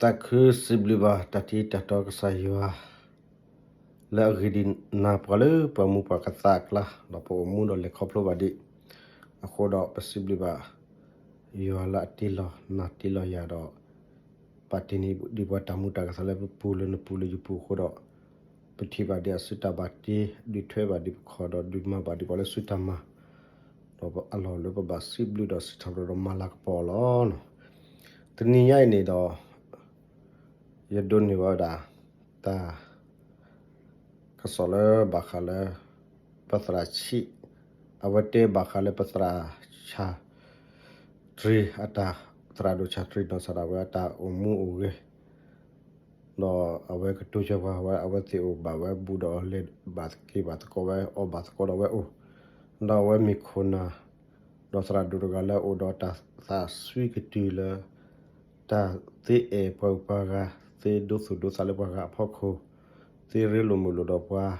သးခုစံးဘျုးဘၣ်တၢ်တံတၢ်တီကစၢ်ယွၤ လၢအဂ့ၤဒံးနၤပှၤလၢပှၤမူပှၤကသးအကျါ, ဒီးပအိၣ်မူဒီးလဲၤခီဖျိဘၣ်ဒံး, အဃိဒီးပစံးဘျုးဘၣ် ယွၤလၢအတ့လီၤနၤတ့လီၤယၤဒီး ပာ်တ့ၢ်န့ၢ်ဒံးပှၤတၢ်မူတၢ်ကသးလၢပပူၤလၢနပူၤလၢယပူၤအဃိဒီး, ပထံၣ်ဘၣ်ဒံးအစုတၢ်ဘၣ်တ့, ဒုးထွဲဘၣ်ဒံးပခီၣ်ဒီးဒုးမၤဘၣ်ဒံးပှၤလၢစုတၢ်မၤ, ဒီးအလီၢ်လၢပဘၣ်စံးဘျုးဒီးစံးထီၣ်ပတြၢၤဒီးမၤလၤကပီၤအီၤလီၤ. တနံၤညါအံၤန့ၣ်ဒီး ယဒိးန့ၢ်ဝဲဒၣ် တၢ်ကစီၣ်လၢဘၣ်ဃးလၢ ပသရၣ်ဆံး, အဝဲတဲဘၣ်ဃးလၢပသရၣ်ဆၣ်တြံၤအတၢ်, သရၣ်ဒိၣ်ဆၣ်တြံၤနီၢ်စၢ်ဒၣ်ဝဲအတၢ်အိၣ်မူအိၣ်ဂဲၤ ဒီးအဝဲကတိၤစၢၤပှၤဝဲ အဝဲသ့ၣ်အိၣ်ဘၣ်ဝဲဘူးဒီးလဲၤဘၣ်က့ၤဘၣ်သကိးဝဲ အီၣ်ဘၣ်သကိးဒီးဝဲအိၣ်, ဒီးအဝဲမ့ၢ်ခိၣ်နၢ် ဒီးသရၣ်ဒိၣ်တဂၤလၢအအိၣ်ဒီးတၢ်သးစွံကတုၤလၢ တၢ်သ့အဲၣ်ပှၤဂုၤပှၤဂၤ, သ့ဒိသူၣ်ဒိသးလၢပှၤဂၤအဖီခိၣ်, သ့ရ့လိာ်မုာ်လိာ်ဒီးပှၤ,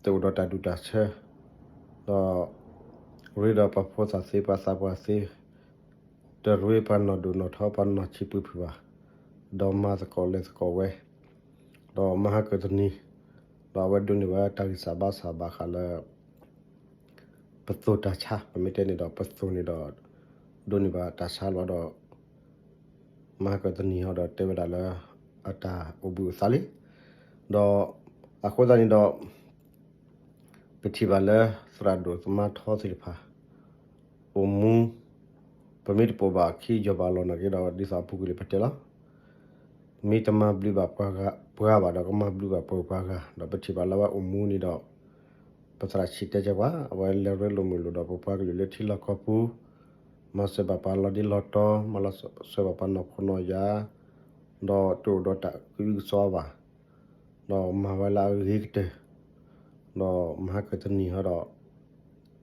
တအိၣ်ဒီးတၢ်ဒူၣ်တၢ်ဆၢ, ဒီး ရ့ဒီးပှၤဖိသၣ်သ့ပှၤသးပှၢ်သ့, တရ့ပှၤနီၢ်ဒိၣ်နီၢ်ထီပှၤနီၢ်ဆံးပှၤဖုၣ်ဘၣ်, ဒီးမၤသကိးလဲၤသကိးဝဲ, ဒီးမဟါကတနံၤ, ဒီးအဝဲဒိးန့ၢ်ဝဲတၢ်ဂံၢ်စၢ်ဘါစၢ်ဘၣ်ဃးလၢ ပသိၣ်တၢ်ဆါ, ပမ့ၢ်တဲန့ၣ်ဒီးပသိၣ်န့ၣ်ဒီး ဒိးန့ၢ်ဘၣ်တၢ်ဆါလီၤဒီး မဟါကတနံၤဟီဒီးတဲဝဲဒၣ်လၢ အတၢ်အိၣ်ဘှံးအိၣ်သါလံ, ဒီးအဃိသတးန့ၣ်ဒီး ပထံၣ်ဘၣ်လၢသရၣ်ဒိၣ်သမါထီသ့ၣ်တဖၣ် အိၣ်မူ, ပမ့ၢ်တပိာ်ဘၣ်ခံယီၢ်ဘၣ်လီၢ်နာ်က့ဒီး ဒ်သိးအပူၤကွံာ်လံပတဲလီၤ. မ့ၢ်တမၤဘျုးဘၣ်ပှၤဂၤ, ပှၤဘၣ်ဒီးကမၤဘျုးဘၣ်ပှၤဂၤ, ဒီးပထံၣ်ဘၣ်လၢအဝဲအိၣ်မူန့ၣ်ဒီး ပသရၣ်ဆံးတဲကဲပှၤ, အဝဲလဲၤရ့လိာ်မုာ်လိာ်ဒီးပပှၤကလုာ်လၢထံလီၢ်ကီၢ်ပူၤ, မၤစၢၤဘၣ်ပှၤလီၤဒ့လီၤတီၤ, မၤလီၤစၢၤဘၣ်ပှၤနီၢ်ခိနီၢ်ယာ်, ဒီးတအိၣ်ဒီးတၢ်ကအုကစွါဘၣ်, ဒီးမၤဝဲလၢအဂ့ၤကတၢၢ်, ဒီးမဟါကတနံၤဟီဒီး ပာ်တ့ၢ်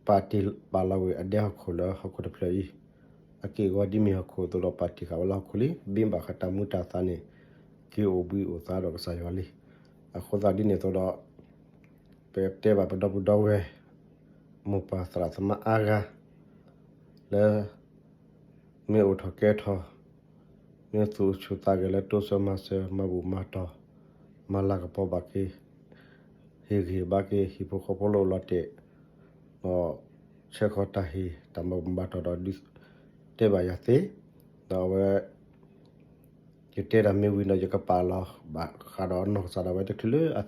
ဘၣ်လီၤဝဲအဒဲဟီၣ်ခိၣ်လၢဟီၣ်ခိၣ်တဖျၢၣ်အံၤ, အက့ၢ်အဂီၤဒ်မ့ၢ်ဟီၣ်ခိၣ်အသိးဒီးပာ်တ့ၢ်ဃာ်ဝဲလၢဟီၣ်ခိၣ်လံ, ဘ့ဘၣ်ဃးတၢ်မူတၢ်သးန့ၣ် က့ၤအိၣ်ဘှံးအိၣ်သါဒီးကစၢ်ယွၤလံ. အဃိသတးဒ်န့ၣ်အသိးဒီး ပတဲဘၣ်ပဒီပုၢ်ဒီဝဲၢ် မိၢ်ပၢ်သရၣ်သမါအါဂၤ လၢ မ့ၢ်အိၣ်ထီၣ်ကဲထီၣ်, မ့ၢ်သူၣ်ဆူၣ်သးဂဲၤလၢတိစၢၤမၤစၢၤ မၤဘူၣ်မၤတီၢ်, မၤလၤကပီၤဘၣ်က့ၤ, ဟ့ၣ်ဂံၢ်ဘါက့ၤ ဟံၣ်ဖိဃီဖိလၢအိၣ်လီၤတဲာ်, ဒီးဆှၢဃီၤတၢ်ဟ့ၣ်တၢ်မၤဘူၣ်မၤတီၢ်ဒီး တဲဘၣ်ယၤသ့, ဒီးအဝဲ ယတဲတၢ်မ့ၢ်ဝံၤဒီး ယကပာ်လီၤဘၣ်ဃးဒီးနီၢ်ကစၢ်ဒၣ်ဝဲတချုးလၢ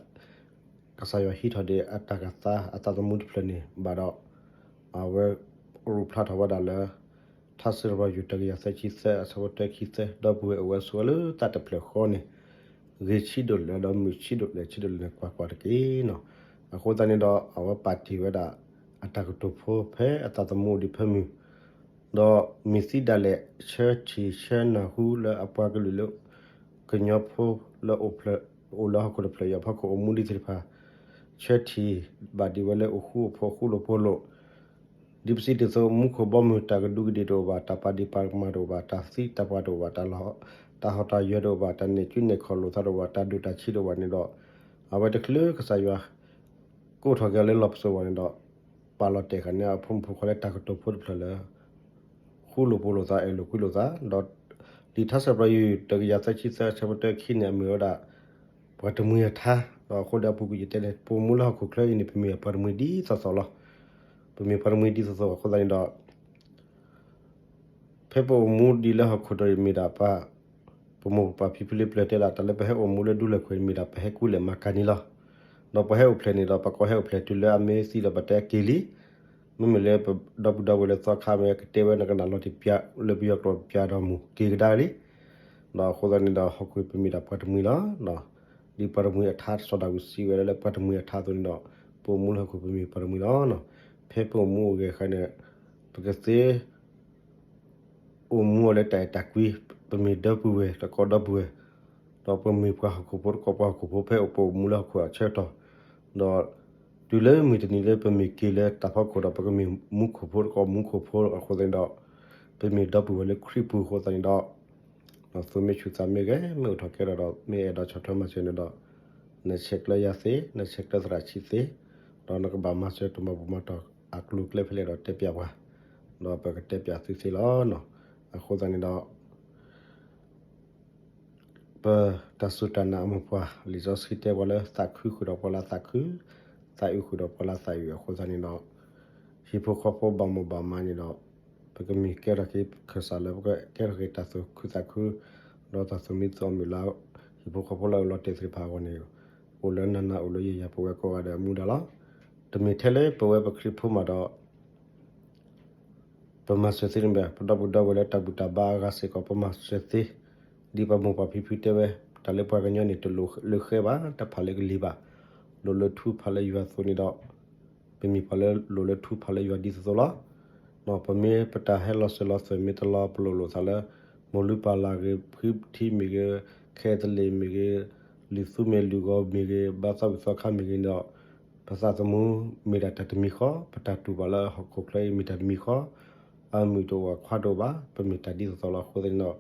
ကစၢ်ယွၤဟံးထီၣ်ဒံးအတၢ်ကသါအသးသမူတဖျၢၣ်န့ၣ်ဘၣ်ဒီး အဝဲရူၢ်ဖျါထီၣ်ဝဲဒၣ်လၢ ထါစံးထီၣ်ပတြၢၤ ယူၢ် တကယၤသၢဆံသၢ အဆၢဖိတၢ ခံ သၢ ဒီပုၢ်ဝဲၢ်အိၣ်ဝဲဆိးဝဲလၢတၢ်တဖျၢၣ်ဃီန့ၣ် ဂ့ၤဆံးဒိၣ်လဲၣ်ဒီးမုာ်ဆံးဒိၣ်လဲၣ်ဆံးဒိၣ်လဲၣ်န့ၣ် ကွၢ်ကွၢ်တက့ၢ်နီၤ. အဃိသတးန့ၣ်ဒီး အဝဲပာ်တ့ၢ်ဝဲဒၣ် အတၢ်ကတိၤဖိဖဲအသးသမူအိၣ်ဒံးဖၢမုၢ် ဒီးမ့ၢ်သံဒၣ်လဲာ် ဆၢထံၣ်ဆၢနၢ်ဟူလၢအပှၤကလုာ်လၢ ကညီဖိလၢအိၣ်ဖျဲၣ် အိၣ်လၢဟီၣ်ခိၣ်တဖျၢၣ်အံၤအဖီခိၣ်အိၣ်မူဒံးသ့ၣ်တဖၣ် ဆၢထံၣ်ဘၣ်ဒံးဝဲလၢအိၣ်ဃူအိၣ်ဖိးဃူလိာ်ဖိးလိာ် ဒ်ပစံးတ့ၢ်အသိး မူခိၣ်ဘီမုၢ် တၢ်ကဒူးကဒ့ၣ်တအိၣ်ဘၣ်, တၢ်ပာ်ဒ့ၣ်ပာ်ကမၣ်တအိၣ်ဘၣ်, တၢ်သံတၢ်ပှၢ်တအိၣ်ဘၣ်, တၢ်လီၤ တၢ်ဟီၣ်တၢ်ယၢၤတအိၣ်ဘၣ်, တၢ်နဲၣ်ကူနဲၣ်ခီၣ်လိာ်သးတအိၣ်ဘၣ်, တၢ်ဒိၣ်တၢ်ဆံးတအိၣ်ဘၣ်န့ၣ်ဒီး အဝဲတချုးကစၢ်ယွၤ ကိးထီၣ်က့ၤအီၤလၢလီၢ်ပစိာ်ဝဲန့ၣ်ဒီး ပာ်လီၤတဲာ်ဃာ်န့ၢ်အဖိမုၣ်ဖိခွါလၢတၢ်ကတိၤဖိတဖျၢၣ်လၢ ဃူလိာ်ဖိးလိာ်သး အဲၣ်လိာ်ကွံလိာ်သး ဒီး လံာ်ထါစံးထီၣ်ပတြၢၤ ယူၢ် တကယၤသၢဆံသၢ အဆၢဖိတၢ ခံန့ၣ် အမ့ၢ်ဝဲဒၣ် ပှၤတမှံၤအထါ, ဒီးအဃိဒီးအပူၤကွံာ်ယတဲန့ၣ် ပအိၣ်မူလၢဟီၣ်ခိၣ်ချၢအံၤန့ၣ် ပမ့ၢ်ပှၤတမှံၤဒ်သိးသိးလီၤ. ပမ့ၢ်ပှၤတမှံၤဒ်သိးသိးအဃိသတးန့ၣ်ဒီး ဖဲပအိၣ်မူဒံးလၢဟီၣ်ခိၣ်ဒီးမ့ၢ်ဒၣ်ပှၤ ပမိၢ်ပပၢ်ဖံဖုလံပျၢၤတဲဒၣ် တၢ်လၢပဟဲအိၣ်မူလၢဒူလၢၢ်ခိၣ်န့ၣ်မ့ၢ်ဒၣ်ပဟဲကူလဲၢ်မၤကၤန့ၣ်လီၤ. ဒီးပှၤဟဲအိၣ်ဖျဲၣ်န့ၣ်ဒီး ပကိးဟဲအိၣ်ဖျဲၣ်တုၤလၢအမ့ၢ်သံဒီးပတဲက့ၤလံ. မ့မ့ၢ်လၢပဒီပုၢ်ဒီဝဲၢ်လၢသီခါမ့ၢ်ကတဲဝဲနကနၣ်လီၤတံၢ်ပၠး လၢပယီၤကျိာ်ပၠးဒီးမူၤက့ၤကဒါလံ. ဒီးအဃိသတးန့ၣ်ဒီး ဟီၣ်ခိၣ်ပမ့ၢ်ဒၣ်ပှၤတမှံၤလီၤ. ဒ်ပှၤတမှံၤအထါ စီၤဒၤဝံးစံးဝဲဒၣ်လၢပှၤတမှံၤအထါအသိးန့ၣ်ဒီး ပအိၣ်မူလၢဟီၣ်ခိၣ်ပမ့ၢ်ပှၤတမှံၤလီၤ. ဖဲပအိၣ်မူအိၣ်ဂဲၤဃီန့ၣ် ပကသ့ အိၣ်မူအီၤလၢတၢ်အဲၣ်တၢ်ကွံ, ပမ့ၢ်ဒီပုၢ်ဝဲၢ် တကိးဒီပုၢ်ဝဲၢ်, ဒီးပမ့ၢ်ပှၤဟီၣ်ခိၣ်ဖိ တကိးပှၤဟီၣ်ခိၣ်ဖိ ဖဲအိၣ်ပအိၣ်မူလၢဟီၣ်ခိၣ်အဆၢကတီၢ်, ဒီးတုၤလၢမုၢ်တနံၤလၢပမ့ၢ်က့ၤလၢတၢ်ဖီခိၣ်ဒီး ပကမ့ၢ်မူခိၣ်ဖိ တကိးမူခိၣ်ဖိအဃိသတးန့ၣ်ဒီး ပမ့ၢ်ဒီပုၢ်ဝဲၢ်လၢခရံာ်ပူၤအဃိသတးန့ၣ်ဒီး ဒီးသုမ့ၢ်ဆူၣ်သးမ့ၢ်ဂဲၤ မ့ၢ်အိၣ်ထီၣ်ကဲထီၣ်ဒီး မ့ၢ်အဲၣ်ဒိးဆီၣ်ထွဲမၤစၢၤန့ၣ်ဒီး နဆဲးကျၢယၤသ့, နဆဲးကျၢသရၣ်ဆံးသ့, ဒီးနကဘၣ်မၤစၢၤတၢ်မၤဘူၣ်မၤတီၢ်အကျိၤအကျဲဖဲလဲၣ်ဒီးတဲပၠးပှၤ, ဒီးပကတဲပၠးသုသ့လီၤ. အဃိသတးန့ၣ်ဒီး ပတၢ်စူၢ်တၢ်နာ်အမိၢ်ပှၢ် လံာ်စီဆှံတဲပှၤလၢ သးခုဃုာ်ဒီးပှၤလၢသးခု, သးအုးဃုာ်ဒီးပှၤလၢသးအုးအဃိသတးန့ၣ်ဒီး, ဟံၣ်ဖိဃီဖိဘၣ်မိၢ်ဘၣ်မးန့ၣ်ဒီး, ပကမ့ၢ်ကဲထီၣ်က့ၤခၢၣ်စးလၢပကကဲထီၣ်က့ၤတၢ်သူၣ်ခုသးခု, ဒီးတၢ်သူၣ်မံသးမုာ်လၢ ဟံၣ်ဖိဃီဖိလၢအအိၣ်လီၤတဲာ်သ့ၣ်တဖၣ်အဂီၢ်န့ၣ်, အိၣ်လၢနၤနၤ အိၣ်လၢယၤယၤပဝဲကိးဂၤဒဲးအမူဒါလီၤ. တမ့ၢ်ထဲလၢပဝဲပခရံာ်ဖိမးဒီး ပမၤစၢၤသ့န့ၣ်ဘၣ်, ပဒီပုၢ်ဒီဝဲၢ်လၢတၢ်ဘူၣ်တၢ်ဘါအဂၤစ့ၢ်ကီး ပမၤစၢၤသ့, ဒ်ပမိၢ်ပၢ်ဖံဖုတဲဝဲ, တၢ်လၢပှၤကညီန့ၣ် တလိၣ်လၢဃဲဘၣ်, တၢ်ဖးလၢကလံၤဘၣ်, လိၣ်လၢထူဖးလၢယွၤအသိးန့ၣ်ဒီး, ပမ့ၢ်ပှၤလၢလိၣ်လၢထူဖးလၢယွၤဒ်သိးသိးလီၤ. ပမ့ၢ်ပတၢ်ဟဲလီၤစၢၤလီၤသွဲၣ်မ့ၢ်တလီၤပလိာ်လိာ်သးလၢ မိၢ်လုၢ်ပၢ်လၢ်ဂ့ၤ, ဖုထံမ့ၢ်ဂ့ၤ, ခဲသလ့ၣ်မ့ၢ်ဂ့ၤ, လုၢ်သူမ့ၢ်လုၢ်ဂီၤမ့ၢ်ဂ့ၤ, ဘါသီဘုၣ်သီခါမ့ၢ်ဂ့ၤန့ၣ်ဒီး, ပသးသမူမ့ၢ်ဒၣ်တၢ်တမံၤဃီ, ပတၢ်တူၢ်ဘၣ်လၢဟီၣ်ခိၣ်ချၢအံၤမ့ၢ်တၢ်တမံၤဃီ, အမုၢ်တအိၣ်အခွါတအိၣ်ဘၣ်, ပမ့ၢ်တၢ်ဒ်သိးသိးလီၤအဃိသတးန့ၣ်ဒီး,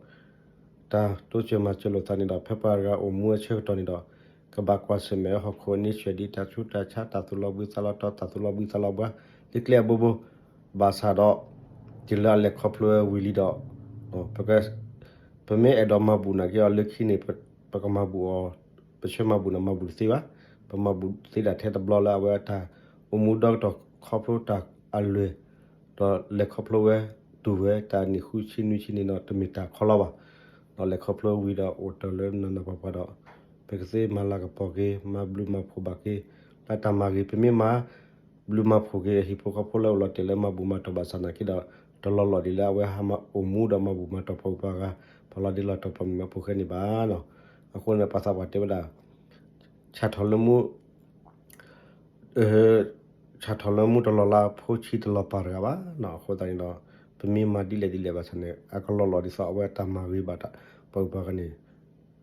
တၢ်တိစၢၤမၤစၢၤလိာ်သးန့ၣ်ဒီး ဖဲပှၤတဂၤအိၣ်မူအဆၢကတီၢ်န့ၣ်ဒီး, ကဘၣ်ကွၢ်ဆၢၣ်မဲာ်ဟီၣ်ခိၣ်န့ၣ်ဆှၢဒ်တၢ်ဆူးတၢ်ဆါ တၢ်သူၣ်လီၤဘှံးသးလီၤတီၤ တၢ်သူၣ်လီၤဘှံးသးလီၤဘှါ, လၢကျဲအဘိဘိ, ဘၣ်ဆၣ်ဒီး, တုၤလၢအလဲၤခီဖျိဝဲဝံၤလံဒီး, ပမ့ၢ်အဲၣ်ဒိးမၤဘူၣ်နာ်က့အီၤလၢခံန့ၣ်, ပကမၤဘူၣ်အီၤ, ပဆၢမၤဘူၣ်န့ၣ်မၤဘူၣ်တသ့ဘၣ်, ပမၤဘူၣ်သ့ဒၣ်ထဲတဘျီလၢအဝဲတၢ်အိၣ်မူဒီကတီၢ်ခီဖျိတၢ်အလွဲၢ် ဒီးလဲၤခီဖျိဝဲတုၤဝဲတၢ်နံၣ်ဃုဆံနွံဆံန့ၣ်ဒီး တမ့ၢ်တၢ်ခီလီဘၣ်. ဒီးလဲၤခီဖျိဝံၤဒီးအိၣ်တ့ၢ်လၢနးနးပှၤပှၤဒီး, ပကသ့မၤလၤကပီၤက့ၤ မၤဘျုးမၤဖှိၣ်ဘၣ်က့ၤ, လၢတၢ်မၤဂ့ၤ ပမ့ၢ်မၤဘျုးမၤဖှိၣ်က့ၤ ဟံၣ်ဖိဃီဖိလၢအိၣ်လီၤတဲာ်လၢမၤဘူၣ်မၤတီၢ်ဘၣ်ဆၣ်နာ်က့ဒီး, တလီၤလီၢ်ဒ်လၢအဝဲဟးမၤအိၣ်မူဒီးမၤဘူၣ်မၤတီၢ်ပှၤဂၤ, ပှၤလီၤဒ့လီၤတီၤပှၤမုၢ်မၤဖိဃဲန့ၣ်ဘၣ်. အဃိန့ၣ် ပှၤသးပှၢ်တဲဝဲဒၣ် ဆၣ်ထီၣ်လၢမူ ဆၣ်ထီၣ်လၢမူတလီၤလး ဖိဆံးတလီၤပာ်တဂၤဘၣ်. အဃိသတးန့ၣ်ဒီး, ပမ့ၢ်မၤဒ်လဲၣ်ဒ်လဲၣ်ဘၣ်ဆၣ်န့ၣ် အကလီၤလီၢ်ဒ်သိးအဝဲတၢ်မၤဂ့ၤဘၣ်တၢ်ပှၤဂၤန့ၣ်,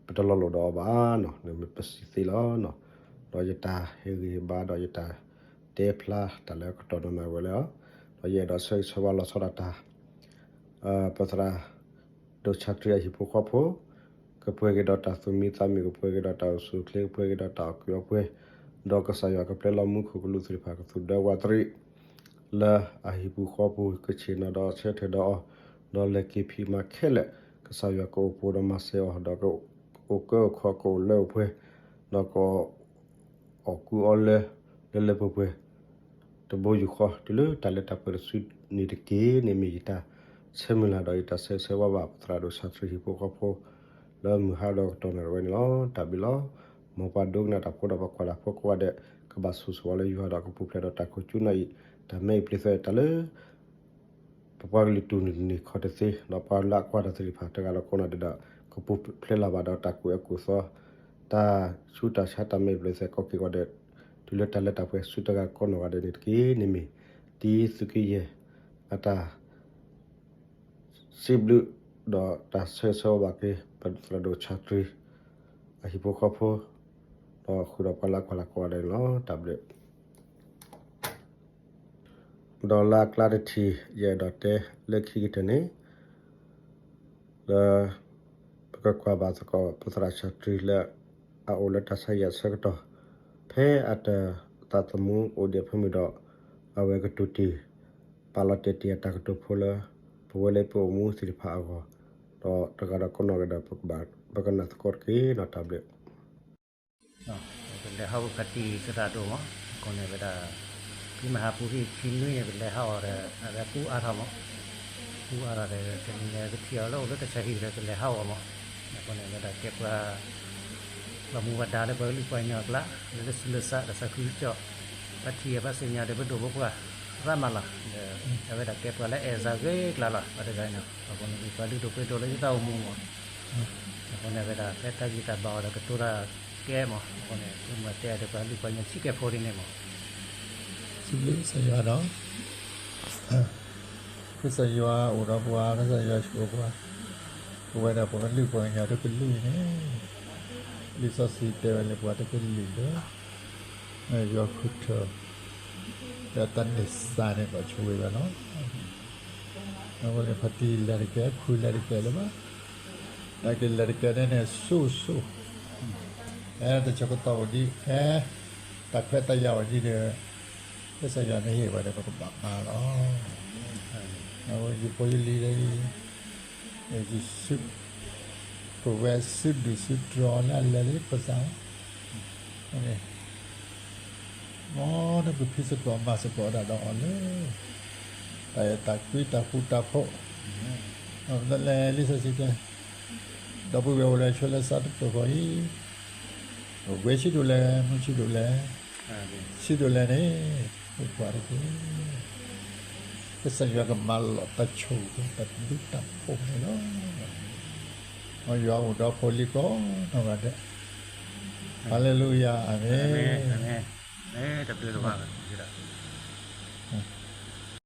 ပတလီၤလီၢ်ဒီးအီၤဘၣ်, မ့ၢ်ပစံးသ့လီၤ. ဒီးယတၢ်ဟ့ၣ်ဂံၢ်ဟ့ၣ်ဘါဒီးယတၢ်တဲဖျါတၢ်လၢကတီၢ်နီၢ်နီၢ်ဝဲလၢ, ဒီးယအဲၣ်ဒိးဆၢဂ့ၤဆၢဝါလီၤဆီဒၣ်တၢ် ပသရၣ် ဒိၣ်ဆၣ်တြံးအဟံၣ်ဖိဃီဖိ, ကပှဲၤက့ၤဒီးတၢ်သူၣ်မံသးမုာ်, ကပှဲၤက့ၤဒီးတၢ်အိၣ်ဆူၣ်အိၣ်ချ့, ကပှဲၤက့ၤဒီးတၢ်အီၣ်ကုးအီပှဲၤ, ဒီးကစၢ်ယွၤကပျဲလီၤမူခိၣ်ကလူးသ့ၣ်တဖၣ်ကသူၣ်ဒၢဝးတရံး, လၢအဟံၣ်ပူၤဃီပူၤကဆ့ၣ်နီၤဒီးဆၢထၢၣ်ဒီးအီၤ, ဒီးလဲၤက့ၤဖံးမၤခဲလၢာ်, ကစၢ်ယွၤကအိၣ်ပိၢ်ဒီးမၤစၢၤအီၤ, ဒီးကအိၣ်ကၢအိၣ်ခီကအိၣ်လၢအိၣ်ပှဲၤ, ဒီးက အီၣ်ကူအီလၢ လၢလၢပှဲၤပှဲၤ တဘိယူၢ်ဃီ တုၤလၢတၢ်လၢတၢ်ပှဲၤတစုန့ၣ်တက့ၢ်န့ၣ် မ့ၢ်ယတၢ်ဆၢမုၢ်လၢ်ဒီးယတၢ်ဆၢဂ့ၤဆၢဝါဘၣ် ပသရၣ်ဒိၣ်ဆၣ်တြံးဟံၣ်ဖိဃီဖိ လၢမုၢ်ဟါဒီးကတီၢ်နၣ်ရံၣ်ဝဲန့ၣ်လီၤ. တၢ်ဘျုးလီၤ. မ်ပှၤဒိကနၣ်တၢ်ဖိဒီးပှၤကွၢ်တၢ်ဖိကိးဂၤဒဲး ကဘၣ်ဆိၣ်ဂ့ၤဆိၣ်ဝါလၢယွၤဒီးကပူၤဖျဲးဒီးတၢ်ခိၣ်ကၠူနၣ်အံၤ တၢ်မဲအံၤပျ့ၤသၢတၢ်လၢ ပပှၤကလုာ်တူၢ်န့ၢ်ခီၣ်တသ့ ဒီးပှၤလၢအကွၢ်တၢ်သ့ၣ်တဖၣ်တဂၤဒီးကိးနီၢ်ဒဲးဒီး ကပူၤဖျဲးလၢ်ဘၣ်ဒီးတၢ်ကိၢ်အဲၣ်ကိၢ်သီ တၢ်ဆူးတၢ်ဆါတၢ်မဲာ်ဘျဲၣ်သဲကိးက့ၤဂီၤဒဲး တုၤလၢတၢ်လၢတၢ်ပှဲၤဆူတဂၤကိးနီၢ်ဂၤဒဲးန့ၣ်တက့ၢ်. န့ၣ်မ့ၢ် တံၤသုးက့ယဲၢ် အတၢ်စံးဘျုး ဒီးတၢ်ဆၢဂ့ၤဆၢဝါဘၣ်က့ၤ ပသရၣ်ဒိၣ်ဆၣ်တြံး အဟံၣ်ဖိဃီဖိ ဒီးဃုာ်ဒီးပှၤလၢအကွၢ်လၢ်ကိးဂၤဒဲးန့ၣ်လီၤ. တၢ်ဘျုး ဒီးလၢအကျါတထံၣ် ယအဲၣ်ဒိးတဲလၢခံကတၢၢ်န့ၣ် လၢ ပကကွၢ်ဘၣ်သကိး ပသရၣ်ဆၣ်တြံးလၢ အအိၣ်လၢတၢ်ဆါဟံၣ်အဆၢကတီၢ် ဖဲအတၢ်သးသမူအိၣ်ဒံးအဖၢမုၢ်ဒီး အဝဲကတိၤတ့ၢ် ပာ်လီၤတဲာ်တ့ၢ်အတၢ်ကတိၤဖိလၢ ပဝဲလၢပအိၣ်မူသ့ၣ်တဖၣ်အဂီၢ် ဒီးတဂၤဒီးကိးနီၢ်ဂၤဒဲး ပကနၣ်သကိးတက့ၢ်. တၢ်ဘျုး ပလဲၤဟးအိၣ်ဖးတံၢ်သရၣ်ဒိၣ်မး အဃိန့ၣ်ဝဲဒၣ် ဖဲမဟါပူၤဟံၣ်ခံနွံန့ၣ် ပလဲၤဟးအီၤဒီး အဝဲကူအါထီၣ်မး ကူအါထီၣ်ဒီး တနံၤညါကထံၣ်အီၤလၢအိၣ်လၢတၢ်ဆါဟံၣ်ဒီး ပလဲၤဟးအီၤမး အဃိန့ၣ် အဝဲဒၣ်ကဲပှၤ ပှၤမူပှၤဒါလၢပှၤကလုာ်ပှၤကညီအကျါ လၢလၢဆူလၢဆါ တၢ်သးခုကစီၣ် ဘၣ်ထံၣ်ဘၣ်သ့ၣ်ညါဒီး ပဒိၣ်ဖိပှၢ်ရၣ်မးလီၤ. ဒီးအဝဲဒၣ်ကဲပှၤလၢအဲၣ်စၢ်ဂ့ၤကျါလီၤ ပှၤတဂၤန့ၣ် အဃိန့ၣ် ပှၤလုၢ်ဒိၣ်ပှ့ၤဒိၣ်လၢယသးအိၣ်မူမး အဃိန့ၣ် အဝဲဒၣ်ဖဲတၢ်ဂံၢ်တၢ်ဘါအီၤဒီးကတိၤတၢ်ကဲမး အဃိန့ၣ် မ့ၢ်တဲအီၤဒီးပှၤလုၢ်ပှၤကညီဆံးကဲဖိဒ်န့ၣ်မး စံးဘျုးကစၢ်ယွၤဒီး ကစၢ်ယွၤအိၣ်ဒီးပှၤ ကစၢ်ယွၤဆိၣ်ပှၤ ပဝဲဒၣ်ပှၤကလုာ်ပှၤကညီတကလုာ်အံၤန့ၣ် လံာ်စီဆှံတဲဝဲလၢပှၤတကလုာ်လၢ ယွၤဃုထၢ ဒီးတၢ်န့ၢ်သါန့ၣ် ဘၣ်ဆိၣ်ဂ့ၤဝဲလီၤ. အဃိန့ၣ် ဖါတံၢ်လဲၤတကဲ ဖုလဲၤတကဲလၢၤဘၣ်. တၢ်က့ၤလဲၤတကဲန့ၣ်န့ၣ် ဆူၣ်ဆူၣ် ဖဲတဆၢကတီၢ်အိၣ်ဒံး ဖဲ တၢ်ခွဲးတၢ်ယာ်အိၣ်ဒံးဒီး ကစၢ်ယွၤမ့ၢ်ဟ့ၣ်ဝဲဒီး ပကဘၣ်မၤလီၤ. အဝဲယဖိယလံၤဒီး ယစု ပဝဲစုဒုၣ်စုတြီၤလၢအလဲၤလၢယဖိသၣ်, မ်နကဖံးသကိးမၤသကိးဒၣ်ဒီးအီၤလၢ တၢ်အဲၣ်တၢ်ကွံတၢ်ဃူတၢ်ဖိး, ဒီးပလဲၤလံာ်စီဆှံတဲ, ဒီပုၢ်ဝဲၢ်အိၣ်လၢဆိလၢသးတပၢၢ်ဃီအံၤ, ဝဲဆံးဒိၣ်လဲၣ် မုၢ်ဆံးဒိၣ်လဲၣ်, ဆံးဒိၣ်လဲၣ်န့ၣ်, အိၣ်ကွၢ်တက့ၢ်. ကစၢ်ယွၤကမၤလီၤတၢ်ဆိၣ်ဂ့ၤ တၢ်ဘျုးတၢ်ဖှိၣ်န့ၣ်လီၤ. မ်ယွၤအိၣ်ဒီးဖိလံၤကိးနီၢ်ဂၤဒဲး, ဟါလ့လူယၤ, အၤမ့ၣ်. တၢ်ဘျုးဒိၣ်မး,